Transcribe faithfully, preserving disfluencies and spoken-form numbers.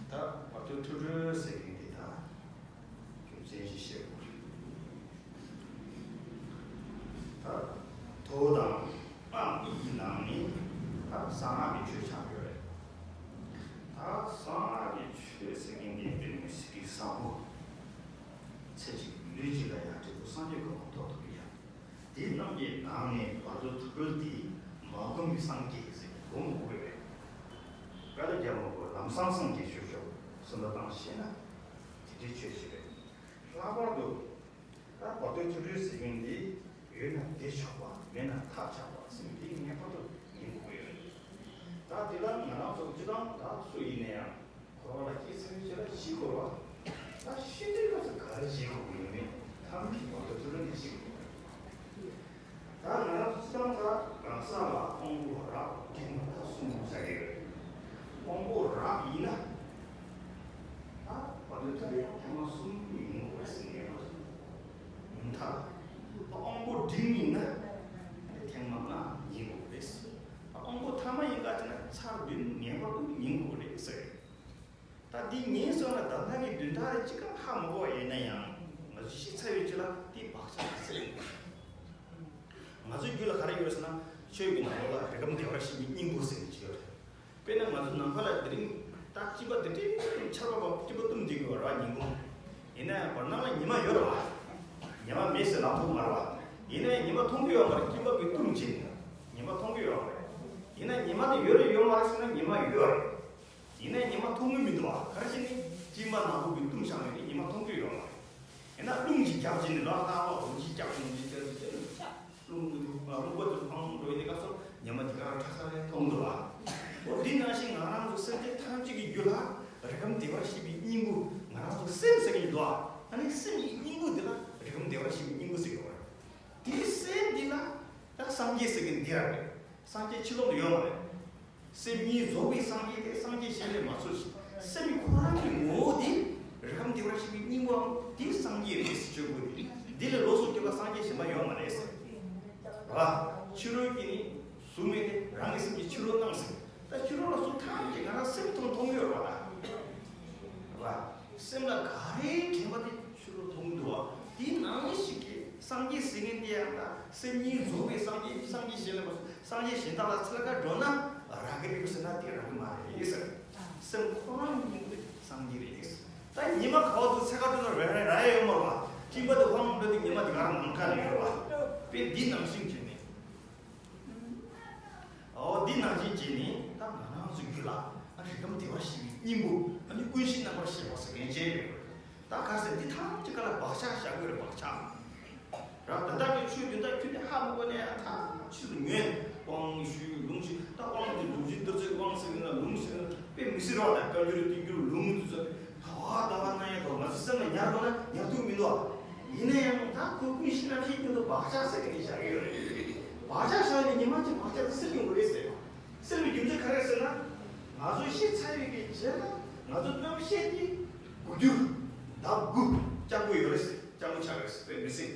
ད་བར་དོའི་ཐོས་གྲོལ་ཟེར་མཁན་དེ་ད་རྒྱུ་མཚན་ཞིག་བཤད་དགོས་རེད། ད་མདོ་དང་སྔགས་གཉིས་ཀྱི་ནང་ནས་ད་གསང་སྔགས་ཀྱི་ཆོས་ཆགས་ཡོད་རེད། ད་གསང་སྔགས་ཀྱི་ཆོས་ཟེར་མཁན་དེ་དཔེ་མི་སྲིད་ཀྱི་བཟང་པོ། ཚེ་གཅིག་ལུས་གཅིག་ལ་ཡང་འབྲས་བུ་སངས་རྒྱས་གོ་འཕང་ཐོབ་ཐུབ་ཀྱི་ཡ། དེ་རྣམས་ཀྱི་ནང་ནས་བར་དོ་ཐོས་གྲོལ་དེ་མ་བསྒོམས་པའི་སངས་རྒྱས་ཟེར་ནས་སྒོམ་དགོས་རེད། བཀའ་སློབ་རྒྱག་མ་དགོས། ལམ་སང་སངས་རྒྱས་ཆོག་ཆོག་བསམ་བློ་བཏང་ཤེས་ན་དེ་འདྲའི་ཆོས་ཤིག་རེད། ལྷག་པར་དུ་ད་བར་དོ་ཐོས་གྲོལ་ཟེར་མཁན་འདི་ཡོད་ན་བདེ་ཆོག་པ། མེད་ན་ཐབས་ཆག་པ་ཟེར་མཁན་འདི་ངེས་པར་དུ་ཉན་དགོས་ཀྱི་ཡོད་རེད། ད་དེ་ལ་ང་རང་ཚོ་སྤྱི་བཏང་ད་སུ་ཡིན་ན་ཡང་། འཁོར་བ་ལ་སྐྱེས་ཚར་བའི་རྗེས་ལ་ཤི་དགོས་པ། ད་ཤི་དུས་སྐབས་སུ་ག་རེ་བྱེད་དགོས་ཀྱི་ཡོད་མེད་ཐམས་ཅད་བར་དོ་ཐོས་གྲོལ་ནས་ཤེས་དགོས། ད་ང་རང་ཚོ་སྤྱི་བཏང་ད་གང་ཟག་ལ་དབང་པོ་རབ་འབྲིང་ཐ་གསུམ་བྱ་ཡི་རེད། དབང་པོ་རབ་ཡིན་ན་ད་བར་དོ་ཐོས་གྲོལ་ཐེངས་མ་གསུམ་ཡིན་དགོས་ཟེར་ངེས་པ་ཡིན་ཐ། ད་དབང་པོ་འབྲིང་ཡིན་ན་ཐེངས་མ་ལྔ་ཡིན་དགོས་རེད། ད་དབང་པོ་ཐ་མ་ཡིན་ག་ཅེ་ན་ཚར་བདུན་ངེས་པར་དུ་ཡིན་དགོས་རེད་ཟེར། ད་འདི་ངེས་སོང་ན་ད་ལྟ་གི་བདུན་ཕྲག་རེ་གཅིག་གམ་ཧ་མ་གོ་བ་ཡིན་ན་ཡང་ང་ཚོ་ཤི་ཚར་བའི་རྗེས་ལ་དེ་བག་ཆགས་ཟེར་ཡོང་གི་རེད། ང་ཚོའི་རྒྱུད་ལ་ག་རེ་ཡོད་ཟེར་ན་ཆོས་ཀྱི་ནང་ལོགས་ལ་རིགས་ཁམས་བདེ་བར་གཤེགས་པའི་སྙིང་པོ་ཟེར་ནས་ཅིག་ཡོད་རེད། དཔེར་ན་ང་ཚོ་ནམ་མཁའ་ལ་དེ་རིང་ད་སྤྲིན་པ་དེ་འདྲའི་ཆར་པ་བབས་སྤྲིན་པ་བཏུམས་བསྡད་ཀྱི་ཡོད་རེད་བ། ཉིན་གུང་། ཡིན་ན་ཡང་བར་སྣང་ལ་ཉི་མ་ཡོད་རེད་བ། ཉི་མ་མེད་ཟེར་ལབ་ཐུབ་མ་རེད་བ། ཡིན་ན་ཡང་ཉི་མ་མཐོང་གི་ཡོད་མ་རེད། སྤྲིན་པ་གིས་བཏུམས་བྱས་ནས་ཉི་མ་མཐོང་གི་ཡོད་མ་རེད། ཡིན་ན་ཉི་མ་དེ་ཡོད་རེད་ཡོད་མ་རེད་ཟེར་ན་ཉི་མ་ཡོད་རེད། ཡིན་ནའི་ཉི་མ་མཐོང་གི་མི་འདུག་བ། ག་རེ་བྱས་ནས་སྤྲིན་པ་ནག་པོ་གིས་བཏུམས་བཞག་ཡོད་དེ་ཉི་མ་མཐོང་གི་ཡོད་མ་རེད། ཡིན་ན་རླུང་ཞིག་རྒྱབ་བྱས་ནས་ལོག་ལྟ་བ་རླུང་ཞིག་རྒྱབ་རླུང་ཞིག་རྒྱབ་ཞིག་རྒྱབ་ནས་རླུང་གི་རླུང་པ་དེ་ཕང་འགྲོ་ཡིན་དེ་སྐབས་སུ་ཉི་མ་དེ་ག་རང་ཁྲ་ཁྲ་རེ་མཐོང་འདུག་བ། འོ་དེ་ནང་བཞིན་ང་རང་ཚོ་སེམས་ཅན་ཐམས་ཅད་ཀྱི་རྒྱུད་ལ་རིགས་ཁམས་བདེ་བར་གཤེགས་པའི་སྙིང་པོ་ང་རང་ཚོ་སེམས་ཟེར་གྱི་འདུག་བ། ཨ་ནི་སེམས་ཀྱི་སྙིང་པོ་དེ་ལ་རིགས་ཁམས་བདེ་བར་གཤེགས་པའི་སྙིང་པོ་ཟེར་གྱི་ཡོད་རེད། དེའི་སེམས་འདི་ལ་ད་སངས་རྒྱས་ཟེར་གྱི་འདི་རང་རེད། སངས་རྒྱས་ཕྱི་ལོགས་ལ་ཡོད་མ་རེད། སེམས་ཉིད་རྫོགས་པའི་སངས་རྒྱས་དེ་སངས་རྒྱས་གཞན་ལས་མ་ཚོལ་ཞིང་། སེམས་ཁོ་རང་གི་ངོ་བོ་དེ་རིགས་ཁམས་བདེ་བར་གཤེགས་པའི་སྙིང་པོའམ་དེ་སངས་རྒྱས་རེད་ཟེར་བརྗོད་དགོས་ཏེ། འདི་ལས་ལོགས་སུ་གྱུར་པ་སངས་རྒྱས་གཞན་པ་ཡོད་མ་རེད་ཟེར། ར། ཕྱི་རོལ་གྱི་ནི་གཟུགས་མེད་དེ་རང་གི་སེམས་ཀྱི་ཕྱི་རོལ་སྣང་ཟེར། ད་ཕྱི་རོལ་ལ་གཟུགས་ཐམས་ཅད་ང་རང་སེམས་མཐོང་མཐོང་གི་ཡོད་རེད་བ་ད། ར། སེམས་ལ་ག་རེ་དྲན་པ་དེ་ཕྱི་རོལ་མཐོང་གི་འདུག་བ། དེའི་ནང་ཞིག་གི་སངས་རྒྱས་ཟེར་མཁན་དེ་ཡང་ད་སེམས་ཉིད་རྫོགས་པའི་སངས་རྒྱས། སངས་རྒྱས་གཞན་ལས་མ་སངས་རྒྱས་གཞན་དག་ལ་ཚུར་ཁ་འགྲོ་ན་རག་གི་རེད་ཟེར་ན་དེ་རག་གི་མ་རེད་ཟེར། སེམས་ཁོ་རང་ཉིད་དེ་སངས་རྒྱས་རེད་ཟེར། ད་ཉི་མ་ག་བ་དུ་ཚེ་ཁ་དུ་ན་རེ་རེ་ར་ཡ་ཡོད་མ་རེད་བ། སྤྲིན་པ་དེ་ཧོང་འགྲོ་དུས་ཉི་མ་དེ་ག་རང་ནམ་མཁའ་ལ་ཡོད་རེད་བ། དཔེ་འདི་ནང་བཞིན་བྱས་ནས། འོ་འདི་ནང་བཞིན་བྱས་ནས་ད་ང་རང་ཚོའི་རྒྱུད་ལ་ཨ་རིགས་ཁམས་བདེ་བར་གཤེགས་པའི་སྙིང་པོ། ཨ་ནི་ཀུན་གཞི་རྣམ་པར་ཤེས་པ་ཟེར་མཁན་ཅིག་ཡོད་རེད། ད་ག་ཟེར་འདི་ཐམས་ཅད་ཀ་ལ་བག་ཆགས་བཞག་དགོས་རེད། བག་ཆགས་ར། ད་ལྟ་གི་ཆོས་འདི་དག་ཁྱོད་ནི་ཧ་མ་གོ་ནས་ཨ་ཐག་ཆོད་ཉོན། དབང་ཞུས་ལུང་ཞུས། ད་དབང་དེ་སྒྲུབ་བྱེད་བསྟོད་ཚིག་དབང་ཟེར་ན་ལུང་ཟེར་ན་དཔེ་མི་སྲིད་རོགས། ད་བཀའ་འགྱུར་བསྟན་འགྱུར་ལུང་དེ་ཚོ་ད་བ་ད་བ་ན་ཡ་དོ་ང་ཚོ་སེམས་ལ་ཉར་དགོས་ན་ཉར་ཐུབ་མི་འདུག་ཨ། ཡིན་ན་ཡང་ད་ཁོ་ཀུན་གཞི་རྣམ་ཤེས་ཀུན་ཏུ་བག་ཆགས་ཟེར་མཁན་དེ་བཞག་ཡོད་རེད། བག་ཆགས་བཞག་ནས་ཉི་མ་གཅིག་བག་ཆགས་དེ་སེལ་ཡོང་གི་རེད་ཟེར། སེལ་བའི་རྒྱུ་མཚན་ག་རེ་ཟེར་ན། ང་ཚོ་ཤི་ཚར་བའི་གི་རྗེས་ལ་ང་ཚོ་རྣམ་ཤེས་དེ་འགུལ་སྐྱོད་ལྡབ་འགུལ་རྐྱང་པོ་ཡོད་རེད་ཟེར། རྐྱང་པོ་ཆགས་རེད་ཟེར། དཔེ་མི་སྲིད།